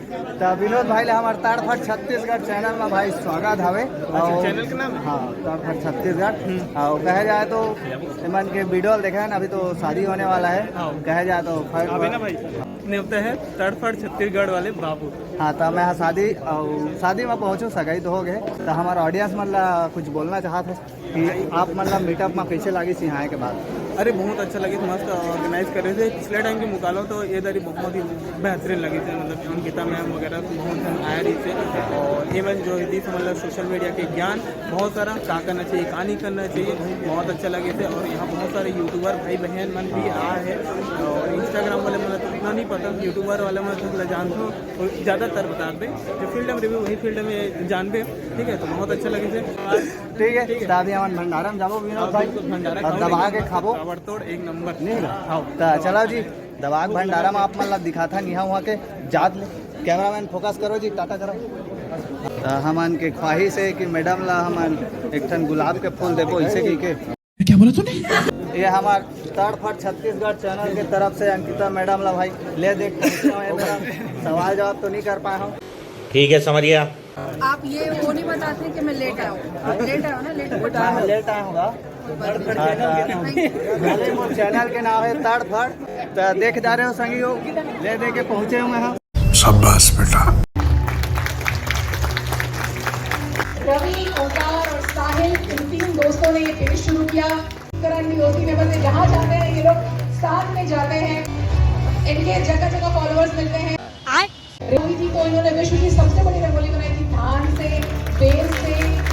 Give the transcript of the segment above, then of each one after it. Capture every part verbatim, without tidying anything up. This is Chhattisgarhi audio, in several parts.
तो विनोद भाई ले हमर तड़फट छत्तीसगढ़ चैनल में भाई स्वागत हवे। अच्छा, और चैनल के नाम है? हाँ, तड़फट छत्तीसगढ़। और कहे जाए तो एमन के वीडियो देखे हैं, अभी तो शादी होने वाला है। हाँ। कहे जाए तो खैर अभी ना भाई, नेवता है तड़फट छत्तीसगढ़ वाले बाबू। हाँ, तो मैं शादी और शादी में पहुँचूँ, सगाई तो हो गए, तो हमारे ऑडियंस मन ला कुछ बोलना चाहत है कि आप मन ला मीटअप में कैसे लागिस यहाँ के बाद? अरे, बहुत अच्छा लगिस, मस्त ऑर्गेनाइज करे रहिस। पिछले टाइम के मुकाबला तो ये दरी बहुत ही बेहतरीन लगिस, मतलब अंकिता मैम वगैरह बहुत झन आए रहिस हे। और इवन जो रितेश, मतलब सोशल मीडिया के ज्ञान बहुत सारा, का करना चाहिए, का नहीं करना चाहिए, बहुत अच्छा लगिस हे। और यहाँ बहुत सारे यूट्यूबर भाई बहन मन भी आए हैं। और इंस्टाग्राम वाले मन तो उतना नहीं पता, यूट्यूबर वाले मन तो जानते हो, तो ज़्यादातर बता दें, जो फील्ड में रिव्यू वही फील्ड में जानबे, ठीक है, तो बहुत अच्छा लगिस हे। ठीक है, ठीक है। तो अभी हमन भंडारा में जाबो विनोद हाँ, भाई, बिल्कुल, भंडारा और खाओ, दबा एकदम के खाबो। ताबड़तोड़, एक नंबर। नहीं ना? हाँ। तो चलो जी, दबा के भंडारा में आप मन ला दिखाथन यहाँ वहाँ के जात ले। कैमरामैन फोकस करो जी, टाटा करो। तो हमन के ख्वाहिश है कि मैडम ला हमन एक ठन गुलाब के फूल देबो, इसे की के। क्या बोला तूने? ये हमार तड़फट छत्तीसगढ़ चैनल के तरफ से अंकिता मैडम ला भाई ले देख, सवाल जवाब तो नहीं कर पाए हम। ठीक है, समझ गया। आप ये वो नहीं बताते कि मैं लेट आया हूँ, लेट आया हूँ ना, लेट लेट आया हूँ, लेट आया हूँ। हाँ, हाँ। अरे, मोर चैनल के नाम है तड़फट, तो देख जा रहे हो संगी हो, ले दे के पहुँचे हुए हैं। शाबाश बेटा। रवि, ओंकार और साहिल, इन तीन दोस्तों ने ये पेज शुरू किया। करण भी दोस्ती में बसे, जहाँ जाते हैं ये लोग साथ में जाते हैं। इनके जगह जगह फॉलोअर्स मिलते हैं। रंगोली थी तो इन्होंने विश्व की सबसे बड़ी रंगोली बनाई थी, धान से, बेल से।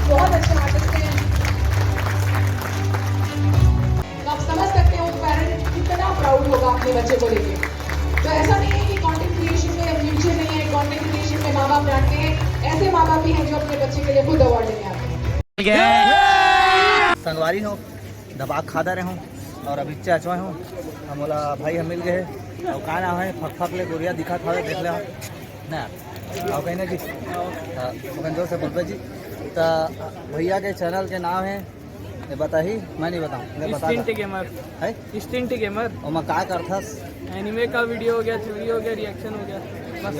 बहुत अच्छे आर्टिस्ट हैं। तो आप समझ सकते हो पेरेंट कितना प्राउड होगा अपने बच्चे को लेके। तो ऐसा नहीं है कि कंटेंट क्रिएशन में फ्यूचर नहीं है, कंटेंट क्रिएशन में माँ बाप डांटते हैं। ऐसे माँ बाप भी हैं जो अपने बच्चे के लिए खुद अवार्ड लेके आते हैं। संगवारी हो, दबा के खा रहे हूँ और अभी चचवाए हूँ। हम बोला भाई हम मिल गए हैं। और का नाम है? फक फक ले गोरिया दिखा था, देख ले ना। और कहीं ना जी, हाँ, अपन जोर से बोलबे जी। तो भैया के चैनल के नाम है, ये बताही, मैं नहीं बताऊँ, मैं बता स्टिंट दो। गेमर। है? Stint gamer. ओमा का करथस? एनिमे का वीडियो हो गया, थ्योरी हो गया, रिएक्शन हो गया, बस।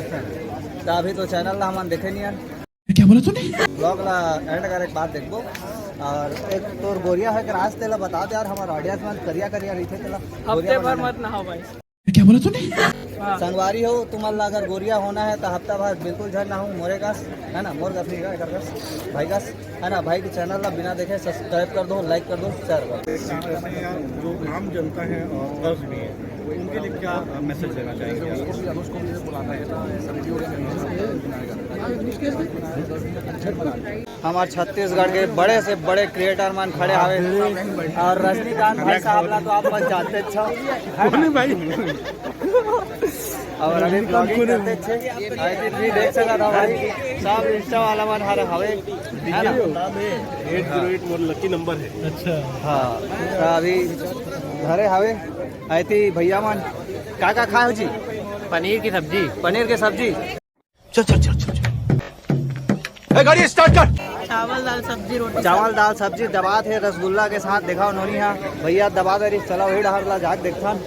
तो अभी तो चैनल ला हमन देखे नहीं यार। क्या बोला तूने? ब्लॉग ला एंड करे के बाद देखबो। और एक तोर गोरिया है के राज तेला बता दे यार, हमारा ऑडियंस में करिया करिया रही थे तेला। हफ्ते भर मत नहाओ भाई। क्या बोला तूने? हाँ। संगवारी हो, तुमन ला अगर गोरिया होना है तो हफ्ता भर बिल्कुल झन नहाओ, मोरे कस, है ना, मोर कस नहीं का, एकर कस, भाई कस, है ना, भाई के चैनल ला बिना देखे सब्सक्राइब कर दो, लाइक कर दो, शेयर कर दो। जो आम जनता है और गर्ल्स भी है, उनके लिए क्या मैसेज देना चाहेंगे? हमारे छत्तीसगढ़ के बड़े से बड़े क्रिएटर मन खड़े हवे और रजनीकांत भाई साहब ला तो आप मन जानते छो, है ना? भाई। और अभी ब्लॉगिंग करते छे, आई थिंक भी देख सकत हो भाई, सब इंस्टा वाला मन हर हवे, है ना? एट जीरो एट मोर लकी नंबर है। अच्छा। हाँ, तो अभी घरे हवे। आई थी भैया मन, का का खाए हो जी? पनीर की सब्जी। पनीर की सब्जी। चल चल चल चल चल। ए, गाड़ी स्टार्ट कर। चावल दाल सब्जी रोटी। चावल दाल सब्जी दबात हे रसगुल्ला के साथ। देखा उन्होंने यहाँ भैया दबा दे रही, चला वही डहर ला जाके देखथन।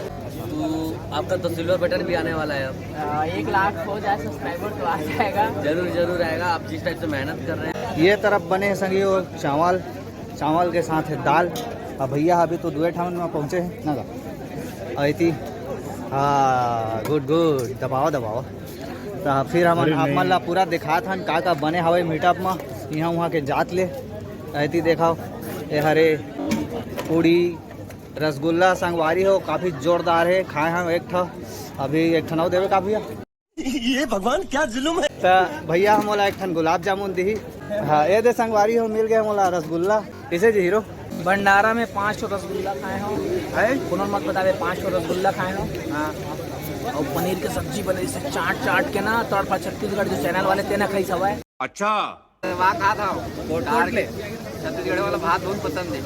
तो आपका तो सिल्वर बटन भी आने वाला है अब। आ, एक लाख हो जाए सब्सक्राइबर तो आ जाएगा। जरूर जरूर आएगा, आप जिस टाइप से मेहनत कर रहे हैं। ये तरफ बने हैं संगी वो चावल, चावल के साथ है दाल। अब भैया अभी तो दुए ठाउन में पहुँचे हैं ना का? आई थी। हाँ, गुड गुड, दबाओ दबाओ। तो फिर हम अरे आप नहीं। मन ला पूरा दिखात हन का का बने हवे मीटअप में, यहाँ वहाँ के जात ले। आई थी देखाओ, ये हरे पूड़ी, रसगुल्ला संगवारी हो, काफी जोरदार है। खाए हम एक ठा, अभी एक ठा नौ देवे का भैया। ये भगवान क्या जुल्म है। तो भैया हम बोला एक ठन गुलाब जामुन दी। हाँ, ये दे संगवारी हो, मिल गए मोला रसगुल्ला। किसे जी हीरो? भंडारा में पाँच ठो रसगुल्ला खाए हो। है? कोनो मत बतावे, पाँच ठो रसगुल्ला खाए हो। हाँ। और पनीर के सब्जी बने, इसे चाट चाट के ना, तड़फा छत्तीसगढ़ जो चैनल वाले तेना खाई सवाए। अच्छा। वाह, खा था वो। कोट, कोट ले। छत्तीसगढ़ वाला भात बहुत पसंद है।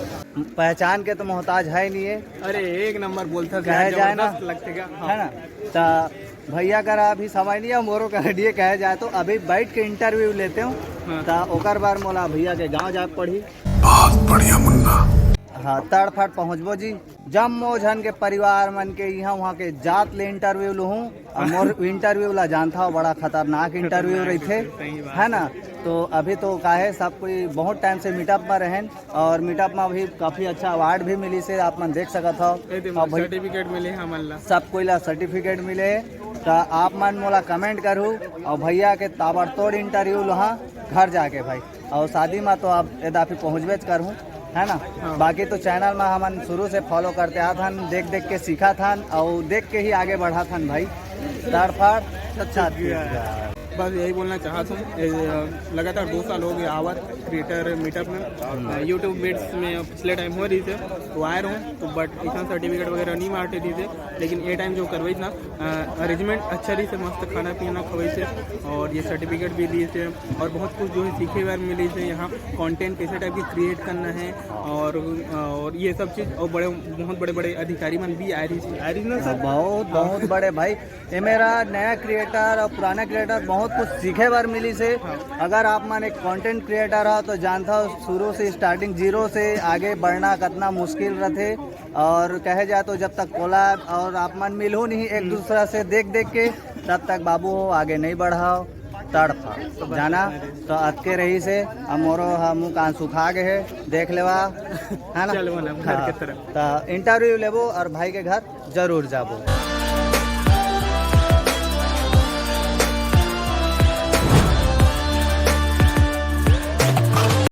पहचान के तो मोहताज है नहीं है। अरे, एक नंबर बोलता कहे जाए ना, जबरदस्त लगते क्या? हाँ। है ना? तो भैया करा अभी समय नहीं है, मोरो करा दिए कहे जाए तो अभी बैठ के इंटरव्यू लेते हूँ। हाँ। तो ओकर बार मोला भैया के गाँव जाए पड़ी। बहुत बढ़िया मुन्ना। हाँ, तड़फट पहुँचबो जी। जम्मो झन के परिवार मन के इहाँ उहाँ के जात ले इंटरव्यू लूहूँ। अउ मोर इंटरव्यू ला जानथव, बड़ा खतरनाक इंटरव्यू रहिथे, है ना? तो अभी तो का हे, सब कोई बहुत टाइम से मीटअप में रहेन, अउ मीटअप में अभी काफी अच्छा अवार्ड भी मिलिस हे, आप मन देख सकत हव। अउ भाई, सर्टिफिकेट मिले हमन ला। सब कोई ला सर्टिफिकेट मिले। त आप मन मोला कमेंट करहू, अउ भैया के ताबड़तोड़ इंटरव्यू लूहूँ घर जाके भाई। अउ शादी में तो आप एदाफी पहुँचबेच करहू, है ना? हाँ। बाकी तो चैनल में हमन शुरू से फॉलो करते आत हन, देख देख के सीखत हन अउ देख के ही आगे बढ़त हन भाई। तड़फट छत्तीसगढ़। बस यही बोलना चाहत हूँ, ए, लगातार दो साल हो गए आवत क्रिएटर मीटअप में। यूट्यूब मीट्स में पिछले टाइम हो रही थे, तो आए रहूँ तो, बट इतना सर्टिफिकेट वगैरह नहीं मारते थे। लेकिन ये टाइम जो करवाई ना, अरेंजमेंट अच्छा रही से, मस्त खाना पीना खवाई से, और ये सर्टिफिकेट भी दिए थे, और बहुत कुछ जो है सीखे बार मिली से यहाँ, कंटेंट कैसे टाइप की क्रिएट करना है, और और ये सब चीज, और बड़े, बहुत बड़े बड़े अधिकारी मन भी आ रही से, आ रही ना सर? बहुत बहुत बड़े भाई, ये मेरा नया क्रिएटर और पुराना क्रिएटर बहुत कुछ सीखे बार मिली से। अगर आप मन एक कंटेंट क्रिएटर हो तो जानता हो, शुरू से, स्टार्टिंग जीरो से आगे बढ़ना कितना मुश्किल रहते। और कहे जाए तो जब तक कोलैब और आप मन मिलहू नहीं एक दूसरा से देख देख के, तब तक बाबू हो आगे नहीं बढ़ाओ। तड़फा जाना तो अतके रही से। अब मोरो हा मुँह कान सुखा गए है, देख लेवा, है ना? चल, वो ना, घर के तरफ। तो इंटरव्यू लेबो और भाई के घर जरूर जाबो।